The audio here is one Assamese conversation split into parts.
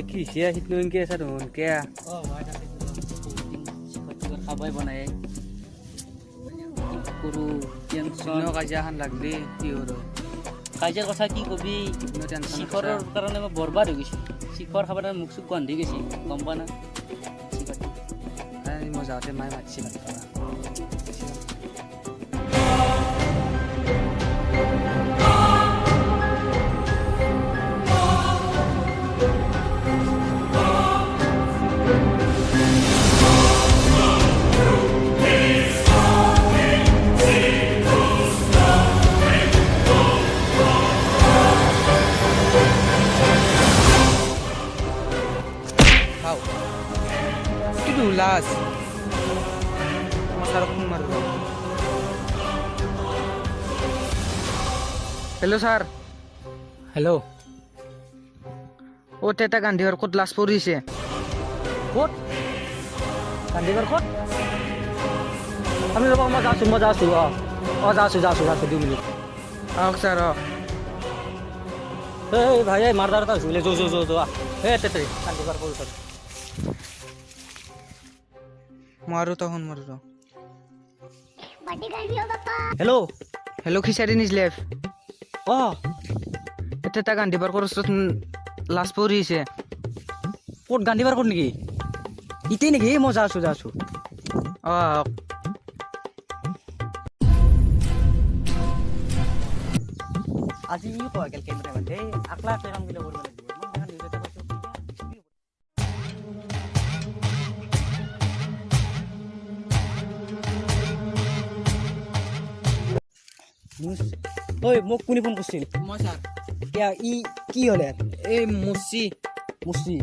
ভাই কি হৈছে সিটো এনকে আছে দেখোন কিয়া? অ ভাই খাবই বনাই কৰো টেনচন কাজিয়াখন লাগলি কি হলো? কাজিয়াৰ কথা কি কবি, শিখৰৰ কাৰণে মই বৰবাদ হৈ গৈছোঁ। শিখৰ খাব মুখ চুখ গন্ধি গৈছে, গম পোৱা না? মই যাওঁতে মায়ে মাতিছে ভাত খাবা। লাজ মই ছাৰক ফোন মাৰিলোঁ। Hello' sir. Hello'. অ' তেতা গান্ধীৰ ক'ত লাজ পৰিছে? ক'ত গান্ধীঘৰ ক'ত? আপুনি ৰ'ব, মই যাইছোঁ, মই যাইছোঁ। অঁ অঁ যাইছোঁ যাইছোঁ যাইছোঁ 2 মিনিট। আহক ছাৰ। অঁ এই ভাই, এই মাৰদাৰ এটা হৈছে বোলে। যো যো যো যোৱা। এই তেতে গান্ধীঘৰ ক'ত? মাৰো তখন মাৰো। হেল্ল' হেল্ল', খিচাৰি নিজ লেফ। অঁ তেতা গান্ধী পাৰ্কৰ ওচৰত লাজ পৰিছে। ক'ত গান্ধী পাৰ্কত নেকি? ইতেই নেকি? মই যাইছোঁ যাইছোঁ। অঁ আজি ই কয় গেল কেমেৰামেন এই আকলা আকলা কামগিলা কৰিব লাগিব। ঐ মোক কোনে ফোন কৰিছিল? মই ছাৰ। এতিয়া ই কি হ'লে? এই মুচি মুচি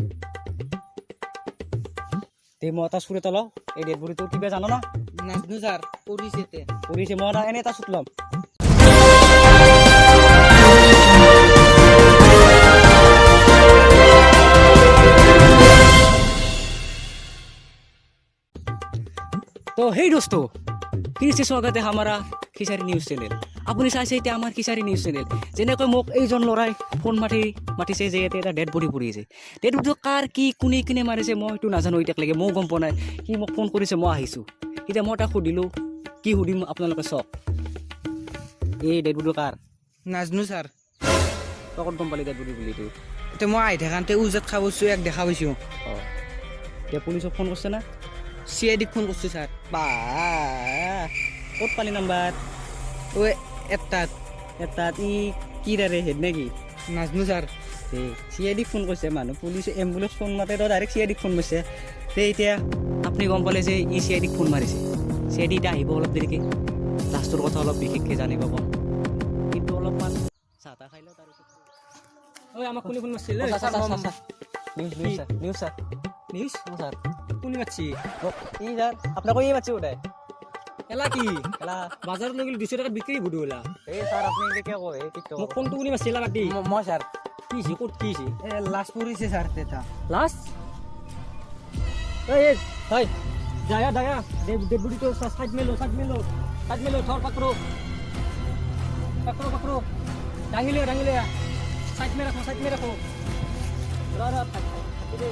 তে মই এটা চুৰ এটা লওঁ। এই ডেড বডিটো কিবা জান না? নাজনো ছাৰ, পৰিছে তে পৰিছে। মই এটা এনে এটা চুট ল'ম। तो हे दोस्तों, फिर से स्वागत है हमारा খিচাৰি নিউজ চেনেল। আপুনি চাইছে এতিয়া আমাৰ খিচাৰি নিউজ চেনেল। যেনেকৈ মোক এইজন ল'ৰাই ফোন মাতিছে যে ইয়াতে এটা ডেড বডি পৰি আছে। ডেড বডিটো কাৰ, কি, কোনে কোনে মাৰিছে মই সেইটো নাজানো এতিয়ালৈকে, ময়ো গম পোৱা নাই। সি মোক ফোন কৰিছে, মই আহিছোঁ। এতিয়া মই তাক সুধিলোঁ, কি সুধিম আপোনালোকে চাওক। এই ডেড বডিটো কাৰ? নাজানো ছাৰ। তই ক'ত গম পালি ডেড বডি বুলি এইটো? এতিয়া মই আহি থাকোঁতে উজাত খাব বস্তু এক দেখা পাইছোঁ। অঁ এতিয়া পুলিচক ফোন কৰিছে না? চি I ডিক ফোন কৰিছোঁ ছাৰ। বা ক'ত পালি নাম্বাৰ? ঐ এটাত এটাত ই কি দাৰে হেড নেকি? নাজানো sir. C I Dick phone কৰিছে মানুহ, পুলিচে এম্বুলেঞ্চ ফোন মাতে তো direct C I Dick phone কৰিছে। তে এতিয়া আপুনি গম পালে যে ই চি I ডিক ফোন মাৰিছে। চি I D এতিয়া আহিব অলপ দেৰিকৈ, লাষ্টৰ কথা অলপ বিশেষকৈ জানিব পাম। কিন্তু অলপমান চাহ তাহ খাই লওঁ তাৰপিছত। ঐ আমাক কোনে phone মাৰছিল? News news sir, news sir, news sir. কোনে মাৰছি? ই ছাৰ, আপোনাকো ই মাতছি বোধহয়। এলা কি এলা বাজাৰত লৈ গ'লে 200 টাকাত বিক্ৰী ভুদু এলা। এই ছাৰ, আপুনি এনেকৈ কিয় কয়? মোক ফোনটো কোনে মাৰছি এলা বাদ দি। মই ছাৰ। কি হৈছে? ক'ত কি হৈছে? এই লাজ পৰিছে ছাৰ তেতা। লাজ? এই হয় দায়া দায়া ডেড বডিটো সাইড মেলো, সাইড মেলো, সাইড মেলো। থৰ পাকৰো পাকৰো পাকৰো, দাঙি লৈ, দাঙি লৈ, সাইড মে ৰাখো, সাইড মে ৰাখো। ৰ ৰ থাক থাক দে।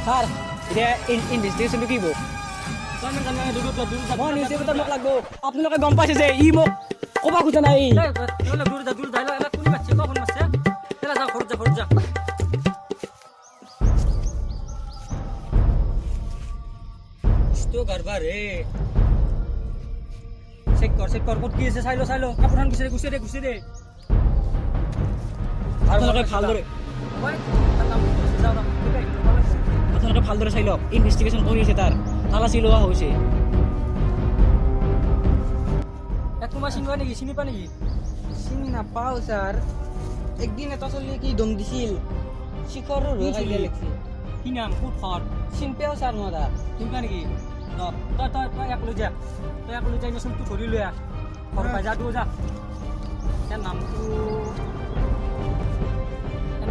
ছাৰ এতিয়া ইনভেষ্টিগেশ্যনটো কি হ'ব? মই নিউজ পেপাৰ মোক লাগব। আপোনালোকে গম পাইছে যে ই মোক ক'ব খোজা নাই। চেক কৰ, চেক কৰ, ক'ত কি আছে চাই ল, চাই ল। কাপোৰখন গুচি দে, গুচি দে, গুচি দে। আপোনালোকে ভালদৰে, আপোনালোকে ভালদৰে চাই লওক। ইনভেষ্টিগেশ্যন কৰি আছে, তাৰ তালাচী লোৱা হৈছে। তোমাৰ চিনি পোৱা নেকি? চিনি পোৱা নেকি? চিনি নাপাওঁ ছাৰ। একদিন এটা চলি কি দম দিছিল, শিখৰৰ হৈ কাজিয়া লাগছিল। কি নাম, ক'ত ঘৰ? চিনি পাওঁ ছাৰ মই তাক। চিনি পোৱা নেকি? তই তই তই ইয়াক লৈ যা, তই ইয়াক লৈ যা, চোনটো ধৰি লৈ আহ ঘৰ পাই। যা, তই যা। তাৰ নামটো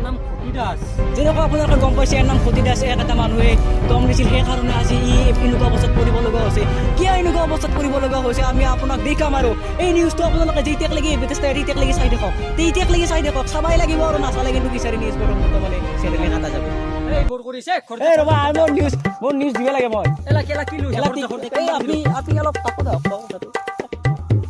নাম খুটি দাস। যেনেকুৱা আপোনালোকে গম পাইছে, ইয়াৰ নাম সতী দাস। এক এটা মানুহে দম দিছিল, সেইকাৰণে আজি ই এনেকুৱা অৱস্থাত পৰিব লগা হৈছে। কিয় এনেকুৱা অৱস্থাত পৰিব লগা হৈছে, আমি আপোনাক দেখাম। আৰু এই নিউজটো আপোনালোকে যেতিয়াক লাগি তেতিয়াক লাগি চাই থাকক, তেতিয়াক লাগি চাই থাকক, চাবাই লাগিব। আৰু নাচালে কিন্তু বিচাৰি নিউজ বৰ্তমানে চেনেলে কাটা যাব। এই বৰ কৰিছে। এই ৰ'বা, মোৰ নিউজ, মোৰ নিউজ দিব লাগে মই। এলা কেলা কি লৈছে? এলা এই আপুনি অলপ কাপোৰ আহক, কওক কথাটো।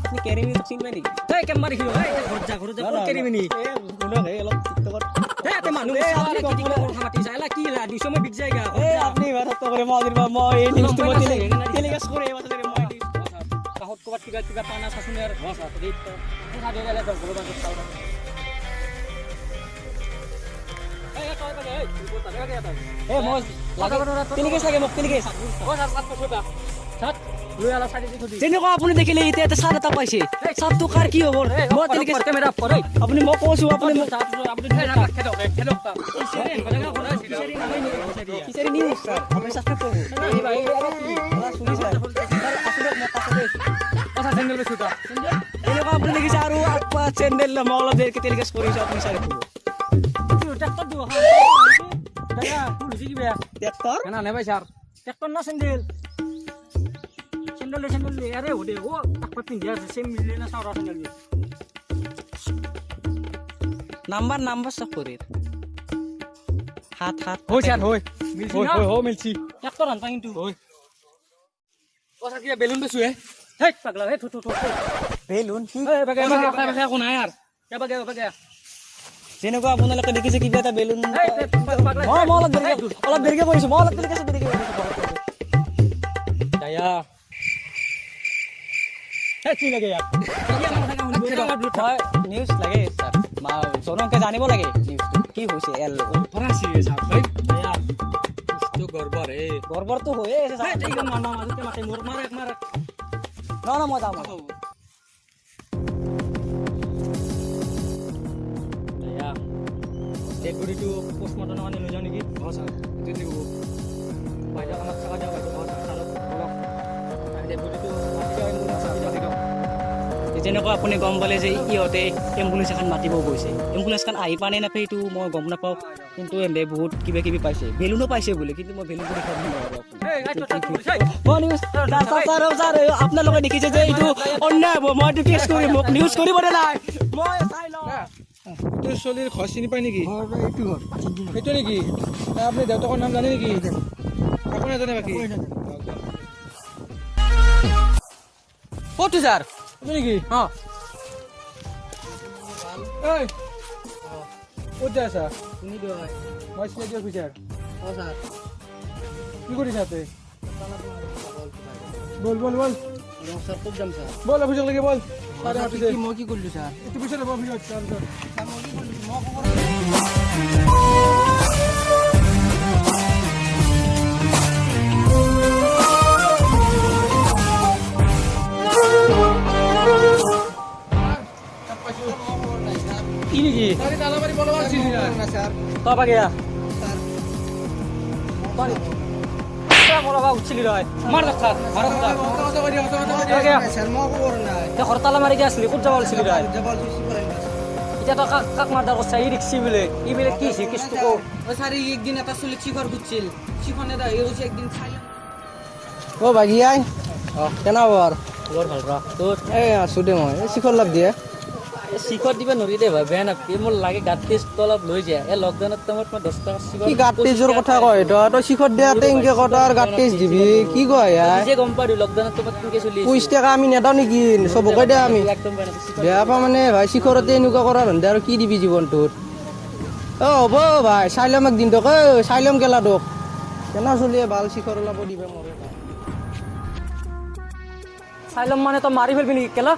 আপুনি কেৰিমিনক চিনি পায় নেকি? এই কেম্বা দেখিলো। এই ঘৰত যা, ঘৰত যা। ক'ত কেৰিমিনি? এই শুনক, এই অলপ টিকটকত। এই ইয়াতে মানুহ এই আপুনি গম কথা মাতিছা। এলা কি এলা দিছো মই বিক জায়গা। এই আপুনি ইমান সত্য কৰে, মই আজিৰ পৰা মই এই নিউজটো মই টেলিকাষ্ট কৰি এই মাছতে মই কাষত ক'ৰবাত কিবা কিবা পানা চাচোন আৰু। এই মই লাগে টেলিকাষ্ট লাগে মোক টেলিকাষ্ট। যেনেকুৱা আপুনি দেখিলে, এতিয়া এটা চাট এটা পাইছে। চাটটো কাৰ কি হ'ব, মই টেলিকাষ্ট আপুনি মই কৈছো, আপুনি মোক খিচাৰি নিউজ আপুনি ছাবস্ক্ৰাইব কৰিব। এনেকুৱা আপুনি দেখিছে আৰু চেণ্ডেল মই অলপ দেৰিকৈ টেলিকাষ্ট কৰিছোঁ, আপুনি চাই থাকিব। ট্ৰেক্টৰ ট্ৰেক্টৰ না চেণ্ডেল? Sandal, sandal. আৰে দে, অ তাক পিন্ধি আছে, চেম মিলে না চাওৰা চেণ্ডেল। নাম্বাৰ, নাম্বাৰ চক কৰি 7 7। হৈ ছাৰ, হৈ হৈ হৈ হৈ মিলছি। ট্ৰেক্টৰ আনপা কিন্তু হৈ। অ ছাৰ, কিবা বেলুন বেচো হে? হেই পাগলা, হে থো থো থো। বেলুন কি? একো নাই আৰু। বাগে বাগে। যেনেকুৱা আপোনালোকে দেখিছে, কিবা এটা বেলুন। মই অলপ দেৰিকে, অলপ দেৰিকে কৰিছোঁ। মই অলপ দেৰিকে, দেৰিকে কৰিছোঁ। দায়া, হে কি লাগে ইয়াত? মই নিউজ লাগে ছাৰ, জনকে জানিব লাগে নিউজটো কি হৈছে ইয়াৰ লগত। গৰবৰ হে। গৰবৰটো হৈয়ে আছে ছাৰ। ন ন, মই যাম। দায়া, ডেড বডিটো পষ্টমৰ্টমৰ কাৰণে লৈ যাওঁ নেকি? অ ছাৰ, এইটো ঠিক হ'ব। বাইদেউ, আমাক থকা দিয়ক বাইদেউ। ছাৰক বলক, ডেড বডিটো মাতি দিয়ক, এম্বুলেঞ্চ মাতি দিয়ক। যেনেকুৱা আপুনি গম পালে যে ইহঁতে এম্বুলেঞ্চ এখন মাতিব গৈছে। এম্বুলেঞ্চখন আহি পানে নাপায় সেইটো মই গম নাপাওঁ, কিন্তু এনে বহুত কিবা কিবি পাইছে, বেলুনো পাইছে বোলে, কিন্তু মই বেলুনটো দেখাব নোৱাৰোঁ। আপোনালোকে দেখিছে যে এইটো অন্যায় হ'ব, মই এইটো কেছ কৰিম। মোক নিউজ কৰিব দে নাই, মই চাই লওঁ। এইটো চলিৰ ঘৰ চিনি পায় নেকি? সেইটো নেকি? আপুনি দেউতাকৰ নাম জানে নেকি? একো নাজানে বাকী? ক'ত ছাৰ? এইটো নেকি? অ। ঐ, ক'ত যাই আছা? শুনি দিয়ক। মই চিনাকি অফিচাৰ। অ ছাৰ। কি কৰিছা তই? বল বল বল। ছাৰ, ক'ত যাম ছাৰ? বল, অফিচলৈকে বল, ছাৰে মাতিছে। মই কি কৰিলোঁ ছাৰ? এইটো পিছত হ'ব, অফিচত তাৰপিছত। মই কি কৰিলোঁ? মই কি নেকি? তই পাগিয়া তই বলাবা উঠছিলি ৰয়, মাৰ দেখা মাৰ। ঘৰ তালা মাৰি আছিলি, ক'ত যাব লাগিছিলি ৰয়? এতিয়া তই কাক কাক মাৰ্ডাৰ কৰছা? ই ৰিক্সি বোলে, ই বোলে। কি হৈছে কেছটো ক। ছাৰ, একদিন এটা চলিক শিখৰ খুজিছিল, শিখনে কৈছে একদিন চাই। অ ভাগি আই, কেনে খবৰ? খবৰ ভাল ৰ, তোৰ? এই আছো দে মই। এই শিখৰ লাভ দিয়ে। শিখৰ দিব নোৱাৰি দে ভাই, বেয়া নাপাবি। মোৰ লাগে গাঁত টেষ্ট অলপ লৈ যায়। এই লকডাউনত টাইমত মই 10 টকা কি গাঁত টেষ্টৰ কথা কয় তই? তই শিখৰ দিয়াতে ইনকে কয়, তই আৰু গাঁত টেষ্ট দিবি, কি কয়? নিজে গম পাবি লকডাউনত টাইমত কেনেকে চলি। 25 টকা আমি নেদাও নেকি? চবকে দে আমি। একদম বেয়া পা মানে ভাই, শিখৰতে এনেকুৱা কৰাৰ ধন্দা আৰু কি দিবি জীৱনটোত? অ হ'ব ভাই, চাই ল'ম একদিন তোক। ঐ চাই ল'ম কেলা তোক। কেনা চলিয়ে ভাল শিখৰ ওলাব দিবে মোৰে। চাই ল'ম মানে তই মাৰি ফেলবি নেকি কেলা?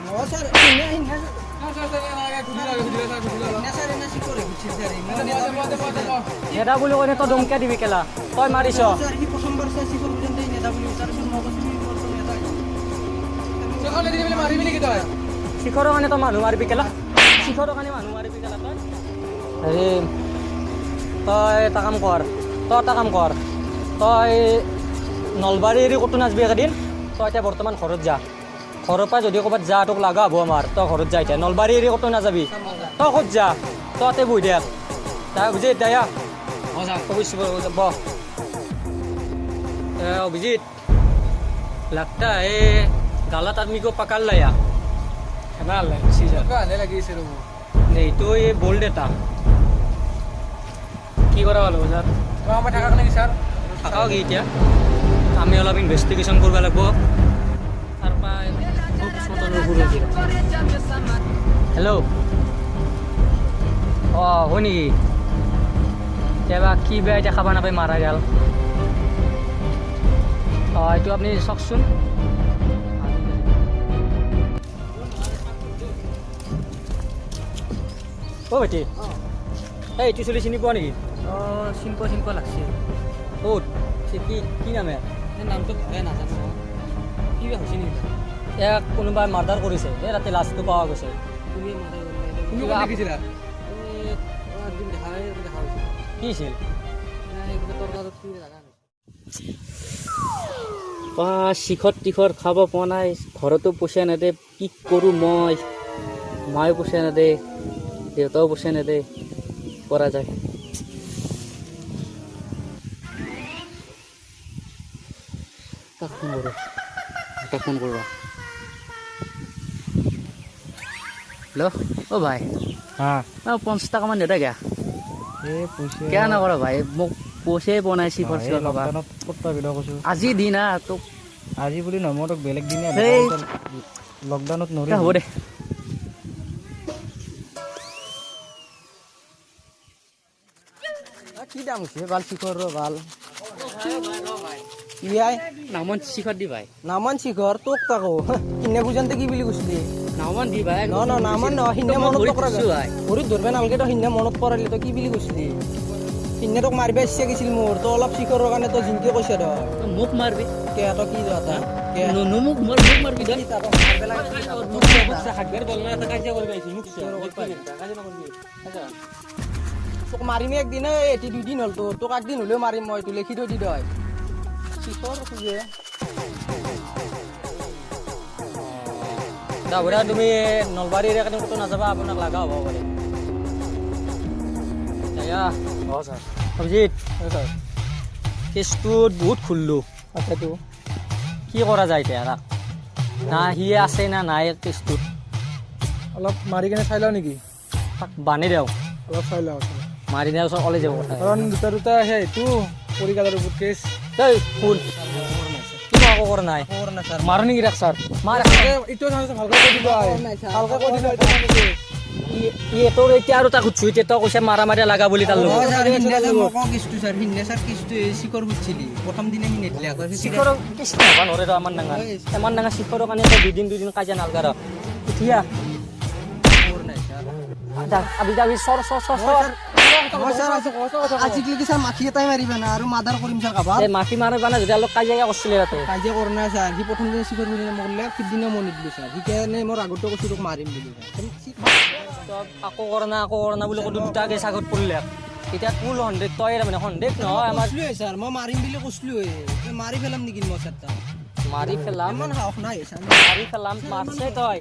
নেদা বুলি কৈ তই দমকিয়া দিবি কেলা? তই মাৰিছ? শিখৰৰ কাৰণে তই মানুহ মাৰিবি কেলা? শিখৰৰ কাৰণে মানুহ মাৰিবি কেলা তই? হেৰি, তই এটা কাম কৰ, তই এটা কাম কৰ, তই নলবাৰী এৰি ক'তো নাচবি একেদিন। তই এতিয়া বৰ্তমান ঘৰত যা। ঘৰৰ পৰা যদি ক'ৰবাত যা, তোক লগা হ'ব আমাৰ। তই ঘৰত যা এতিয়া, নলবাৰী এৰি ক'তো নাযাবি। তই ক'ত যা? তই তাতে বহি থাক। অভিজিত দায়া বহ। अभिजीत, लगता है गलत आदमी को पकड़ लिया। লাগিছে ৰ'ব। नहीं तो ये बोल देता। কি কৰা ভাল হ'ব ছাৰ? আমাৰ থাকাক নেকি ছাৰ? থাকাও কি, এতিয়া আমি অলপ ইনভেষ্টিগেশ্যন কৰিব লাগিব। তাৰপৰা হেল্ল', অঁ, হয় নেকি? কেতিয়াবা কি বেয়া, এতিয়া খাব নাপায় মাৰা গ'ল। অঁ, এইটো আপুনি চাওকচোন। অ' ভাইটি, এই এইটো চলি চিনি পোৱা নেকি? অঁ, চিনি পোৱা চিনি পোৱা লাগছে। ক'ত কি কি নাম ইয়াৰ? এই নামটো ভালকৈ নাজানো। কিবা হৈছে নেকি? ইয়াক কোনোবাই মাৰ্ডাৰ কৰিছে। এই ৰাতি লাষ্টটো পোৱা গৈছে। কোনে মাৰ্ডাৰ কৰিলে? তুমি ক'ত দেখিছিলা? এই একদিন দেখা দেখা হৈছে। কি হৈছিল? নাই, কিবা তৰ্কা তৰ্কি লগা। বা, শিখৰ টিখৰ খাব পোৱা নাই, ঘৰতো পইচা নেদে। কি কৰোঁ মই? মায়েও পইচা নেদে, দেউতাও পইচা নেদে। কৰা যায়? কাক ফোন কৰোঁ? তাক ফোন কৰোঁ। হেল্ল', অ' ভাই। হা। অ' 50 টকামান নেদা কিয়া? এই পইচা কিয় নকৰ ভাই? মোক পইচাই পোৱা নাই শিখৰ চিখৰ খাবা। লকডাউনত ক'ত পাবি তই কৈছোঁ? আজি দিন হা তোক। আজি বুলি নহয়, মই তোক বেলেগ দিনে। হেই। লকডাউনত নৰি। হ'ব দে। কি দাম হৈছে ভাল শিখৰ ভাল ইয়াই। নামন শিখৰ দি ভাই। নামান শিখৰ তোক তাকো কিনে খুজানতে কি বুলি কৈছিলি? নামন দি ভাই। ন ন, নামান নহয়। সিদিনা মনত নকৰা। ভাই। ভৰিত ধৰবে নালগে। তই সিদিনা মনত পৰালি, তই কি বুলি কৈছিলি? সিদিনা তোক মাৰিব ইচ্ছা গৈছিল মোৰ। তই অলপ শিখৰৰ কাৰণে তই জিনকে কৈছ তই। মোক মাৰবি? কে তই কি যোৱা কে? মোক মোক মাৰবি তই? তোক মাৰিমে একদিন। এটি দুদিন হ'ল তোৰ, তোক একদিন হ'লেও মাৰিম মই। তোৰ লিখি থৈ দি তই শিখৰ খোজে। দাবৰা, তুমি নলবাৰীৰ কাৰণে ক'তো নাযাবা, আপোনাক লগা হ'ব পাৰে। অঁ ছাৰ। অভিজিত। ছাৰ। কেছটোত বহুত খুলিলোঁ। তাকেতো। কি কৰা যায় এতিয়া তাক? না সি আছে না নাই কেছটোত। অলপ মাৰি কেনে চাই লওঁ নেকি? তাক বান্ধি দিওঁ। অলপ চাই লওঁ। মাৰি দিয়াৰ পিছত কলে যাব কথা। কাৰণ দুটা দুটা সেইটো পৰিকালৰ ওপৰত কেছ। এই শুন, কিবা একো কৰা নাই। মাৰো নেকি তাক ছাৰ? মাৰ। এইটো ভালকৈ কৈ দিব, ভালকৈ কৈ দিব। ই তোৰ এতিয়া আৰু তাক সুধছো, এতিয়া তই কৈছে মাৰা মাৰি লগা বুলি তাৰ লগত। প্ৰথম দিনা সি নেদিলে। শিখৰৰ কেছ নহ'ব নোৱাৰে। ইমান ডাঙৰ, ইমান ডাঙৰ শিখৰৰ কাৰণে তই দুদিন দুদিন কাজিয়া নালগা। উঠিয়া চৰ চৰ চৰ চৰ। আজিকালি ছাৰ মাখি এটাই মাৰিবা না আৰু মাৰ্ডাৰ কৰিম ছাৰ কাৰোবাক? মাখি মাৰিবা না যদি অলপ কাজিয়া কৰিছিলে তাতে। কাজিয়া কৰা নাই ছাৰ। সি প্ৰথম দিনা শিখৰ বুলি মোক কৰিলে, পিছদিনা মই নিদিলোঁ ছাৰ। সেইকাৰণে মোৰ আগতে কৈছোঁ তোক মাৰিম বুলি। আকৌ কৰা না, আকৌ কৰা না বুলি ক'লো, দুটা কেছ আগত পৰিলে। এতিয়া তোৰ সন্দেহ, তই মানে সন্দেহ নহয় আমাৰ। ছাৰ, মই মাৰিম বুলি কৈছিলোঁৱে। মাৰি পেলাম নেকি মই ছাৰ তাক? মাৰি পেলাম। ইমান সাহস নাই ছাৰ। মাৰি পেলাম, মাৰছে তই।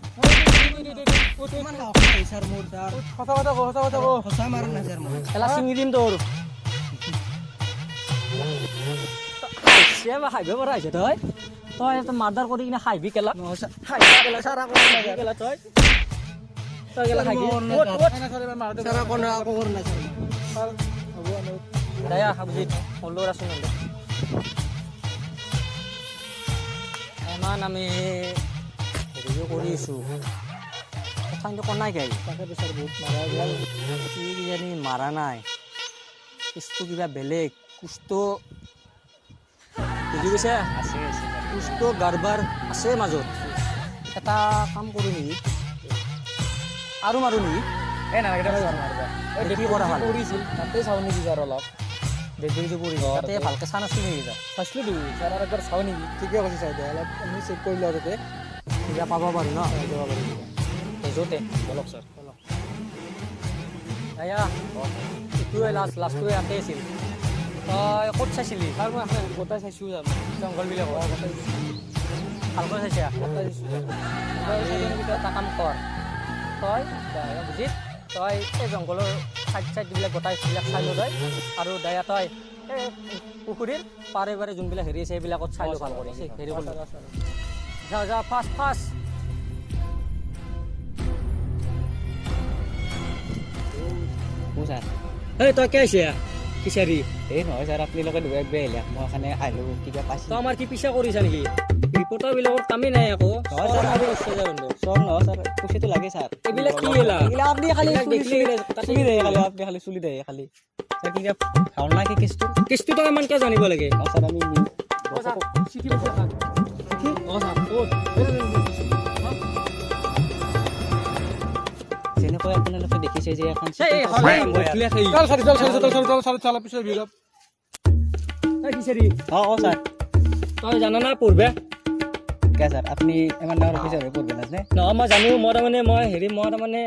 ইমান সাহস নাই ছাৰ মোৰ ছাৰ। সঁচা কথা ক, সঁচা কথা ক। সঁচা মাৰা নাই ছাৰ মই। এলা ছিঙি দিম তোৰ। খাইব পৰা আহিছে তই। তই মাৰ্ডাৰ কৰি কিনে খাইবি কেলা? কেলা তই, তই কেলা খাইবি? দয়া অভিজিত, হ'লেও আছোন। ইমান আমি হেৰিও কৰি আছোঁ, কথা কিন্তু কোৱা নাই। তাকে ছাৰ, বহুত মাৰা গ'ল। কি কিজানি মাৰা নাই, কেছটো কিবা বেলেগ। কুচটো বুজি গৈছে, কুচটো গাৰবাৰ আছে মাজত। এটা কাম কৰোঁ নেকি? আৰু মাৰো নেকি? এই নালাগে মাৰিবা। কি কৰা ভাল? পৰিছিল তাতে চাওঁ নেকি ছাৰ অলপ? ডেড বডিটো পৰিছিল তাতে, ভালকৈ চা নাছিল নেকি? চাইছিলোঁতো ছাৰ, আৰু একবাৰ চাওঁ নেকি? ঠিকে কৈছে ছাৰ, অলপ আমি চেক কৰি লওঁ, তাতে কিবা পাব পাৰোঁ ন? যাব পাৰিম। য'তে বলক ছাৰ। এয়া এইটোৱে লাষ্ট, লাষ্টটোৱে ইয়াতে আছিল। তই ক'ত চাইছিলি? ছাৰ, মই এখন গোটাই চাইছোঁ ছাৰ। জংঘলবিলাকত গোটাই। ভালকৈ চাইছা? গোটাই চাইছোঁ। এটা কাম কৰ তই, অভিজিত। তই এই জংঘলৰ চাইড চাইডবিলাক গোটাই সেইবিলাক চাই ল তই। আৰু দয়া, তই এই পুখুৰীৰ পাৰে পাৰে যোনবিলাক হেৰি আছে, সেইবিলাকত চাই ল, ভাল কৰি হেৰি কৰি। যা যা, ফাষ্ট ফাষ্ট। ছাৰ। এই, তই কে আহিছে খিচাৰি? এই নহয় ছাৰ, আপোনালোকে দুবাৰ একবাৰ আহিলে মই কাৰণে আহিলোঁ, কিবা পাইছোঁ। তই আমাৰ কি পিছা কৰিছা নেকি? ৰিপৰ্টাৰবিলাকৰ কামেই নাই আকৌ। নহয় ছাৰ, চৰ নহয় ছাৰ, পইচাটো লাগে ছাৰ। এইবিলাক কি এলা? এইবিলাক আপুনি খালি এইবিলাক চুলি দেখিলে চুলি দেয় খালি, আপুনি খালি চুলি দেয় খালি। ছাৰ, কিবা ভাল নাই কি কেছটো? কেছটো তই ইমান কিয় জানিব লাগে? অঁ ছাৰ, আমি চিঠি পাইছে। অঁ ছাৰ, ক'ত? যেনেকৈ আপোনালোকে দেখিছে যে এখন এই, চল চাৰি, চল চাৰি, চল চল চাৰি, চল পিছত ভিডিঅ'। খিচাৰি। অঁ অঁ ছাৰ। তই জানা না পঢ়বে? কে ছাৰ, আপুনি ইমান ডাঙৰ অফিচাৰ হৈ পঢ়বে নাজানে? নহয়, মই জানো। মই তাৰমানে মই হেৰি মই তাৰমানে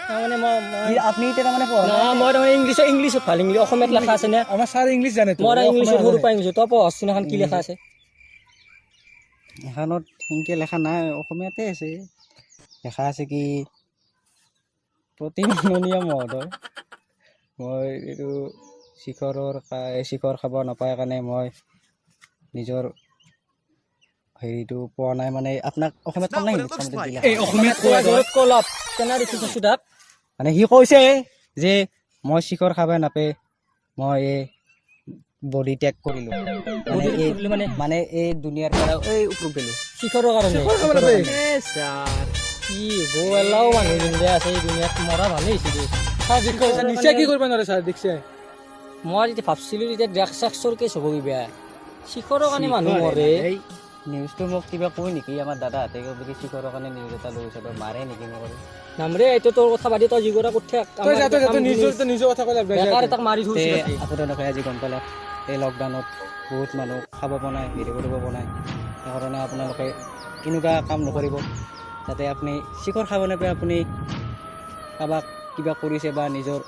তাৰমানে মই কি আপুনি এতিয়া তাৰমানে পঢ়া নাই? নহয়, মই তাৰমানে ইংলিছত ভাল। ইংলিছ অসমীয়াত লেখা আছে নে? আমাৰ ছাৰ ইংলিছ জানে। মই ইংলিছত সৰু পৰা ইংলিছত। তই পঢ়চোন, এখন কি লেখা আছে? এখনত সেনেকৈ লেখা নাই, অসমীয়াতে আছে। লেখা আছে কি, প্ৰতি মাননীয় মহোদয়, মই এইটো শিখৰৰ শিখৰ খাব নাপায় কাৰণে মই নিজৰ হেৰিটো পোৱা নাই। মানে আপোনাক অসমীয়াত ক'ম নাই হিন্দীত ক'ম দিলে? এই অসমীয়াত কোৱা। জোৰত ক অলপ। কেনে দেখি চাইছো তাক। মানে সি কৈছে যে মই শিখৰ খাব নাপায় মই এই বডি ত্যাগ কৰিলোঁ, মানে এই মানে মানে এই দুনিয়াৰ পৰা এই ওপৰত গ'লো। শিখৰৰ কাৰণে। খাব নাপায়। এ ছাৰ, কি হ'ব? এলাও মানুহ যোনবিলাক আছে এই দুনিয়াত, মৰা ভালেই হৈছে দে। ছাৰ, নিচা কি কৰিব নোৱাৰে ছাৰ, দেখছে। মই যেতিয়া ভাবছিলো তেতিয়া ড্ৰাগছ চাগছৰ কেছ হ'ব কিবা, শিখৰৰ কাৰণে মানুহ মৰে। এই নিউজটো মোক কিবা কৈ নেকি আমাৰ দাদাহঁতে ক'ব কি শিখৰৰ কাৰণে নিউজ এটা লৈ গৈছে, তই মাৰে নেকি মোক আৰু? নামৰে, এইটো তোৰ কথা বাদ দি, তই যি কৰা কৰি থাক। তই যা, তই যা, তই নিজৰ কথা কৈ লাভ নাই। বেকাৰ তাক মাৰি তে থৈছে তাতে। আপোনালোকে আজি গম পালে, এই লকডাউনত বহুত মানুহ খাব পৰা নাই, হেৰি কৰিব পৰা নাই। সেইকাৰণে আপোনালোকে এনেকুৱা কাম নকৰিব, যাতে আপুনি শিখৰ খাব নাপায় আপুনি কাৰোবাক কিবা কৰিছে বা নিজৰ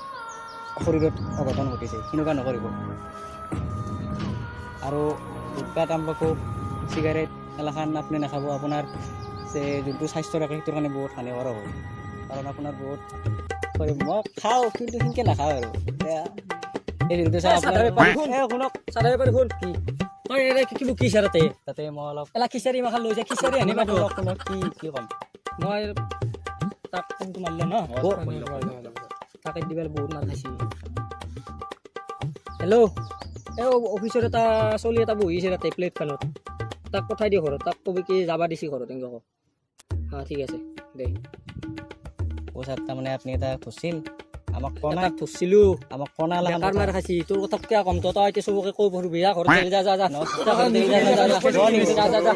শৰীৰত অঘটন ঘটিছে, সেনেকুৱা নকৰিব। আৰু গুটখা, তাম্বাকু, চিগাৰেট এলাখান আপুনি নাখাব। আপোনাৰ যে যোনটো স্বাস্থ্য ৰাখে, সেইটোৰ কাৰণে বহুত হানিকাৰক হয়, কাৰণ আপোনাৰ বহুত। মই খাওঁ, কিন্তু সেনেকৈ নাখাওঁ। আৰু এতিয়া এই ভিডিঅ'টো চাই সাধাৰণ আপোনাৰ শুন। এ, শুনক। চাৰে পাৰি শুন, কি তই এনে কি বকিছা তাতে? তাতে মই অলপ এলা খিচাৰি মাখা লৈ যা, খিচাৰি আনিবা তো। শুনক, শুনক, কি কি ক'ম? মই তাক ফোনটো মাৰিলে ন, তাকে দিবাৰ বহুত মাৰ খাইছি। হেল্ল', এই অফিচৰ এটা চলি এটা বহিছে তাতে প্লেটখনত, তাক পঠাই দি ঘৰত, তাক কবি কি যাবা দিছি ঘৰত, এনেকে ক। হা, ঠিক আছে দে। অ' ছাৰ, তাৰমানে আপুনি এটা ধৰছিল আমাক কোৱা নাই। তাক ধৰছিলো। আমাক কোৱা নাই এলাখান বেকাৰ কথা। মাৰ খাইছি। তোৰ কথা কিয় কম? তই এতিয়া চবকে কৈ ফুৰিবি। যা ঘৰত, যা যা যা যা ঘৰত, যা যা যা যা যা যা।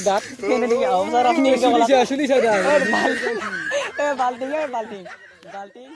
যা। কেনে নেকি? অ' ছাৰ, আপুনি এনেকে ক'লা। চুলিছে, চুলিছে। এ বাল্টিং, এ বাল্টিং, বাল্টিং।